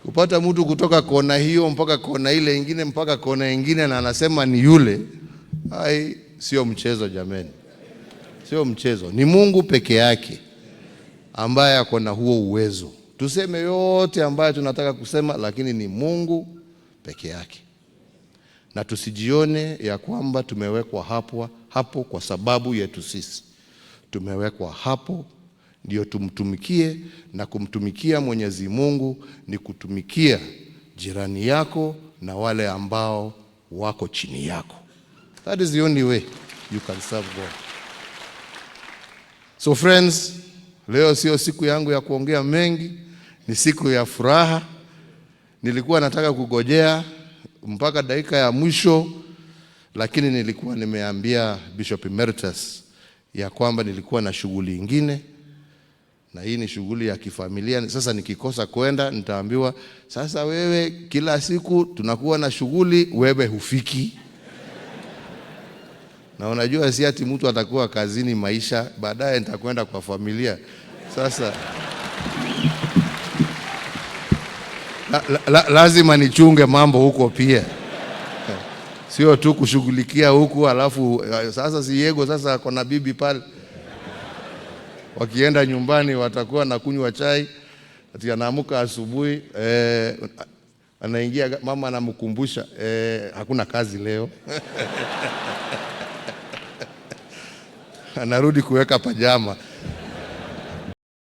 Kupata mtu kutoka kona hiyo mpaka kona ile ingine mpaka kona ingine na anasema ni yule, ai, sio mchezo jameni, sio mchezo. Ni Mungu peke yake ambaye ako na huo uwezo. Tuseme yote ambayo tunataka kusema, lakini ni Mungu peke yake. Na tusijione ya kwamba tumewekwa hapo hapo kwa sababu yetu sisi. Tumewekwa hapo ndio tumtumikie, na kumtumikia Mwenyezi Mungu ni kutumikia jirani yako na wale ambao wako chini yako. That is the only way you can serve God. So friends, leo sio siku yangu ya kuongea mengi, ni siku ya furaha. Nilikuwa nataka kugojea mpaka dakika ya mwisho, lakini nilikuwa nimeambia Bishop Emeritus ya kwamba nilikuwa na shughuli ingine, na hii ni shughuli ya kifamilia. Sasa nikikosa kwenda nitaambiwa, sasa wewe kila siku tunakuwa na shughuli, wewe hufiki. Na unajua si ati mtu atakuwa kazini maisha, baadaye nitakwenda kwa familia. Sasa lazima nichunge mambo huko pia. Sio tu kushughulikia huku alafu sasa si Yego sasa ako na bibi pale. Wakienda nyumbani watakuwa na kunywa chai, ati anaamka asubuhi, anaingia, mama anamkumbusha, hakuna kazi leo. Anarudi kuweka pajama.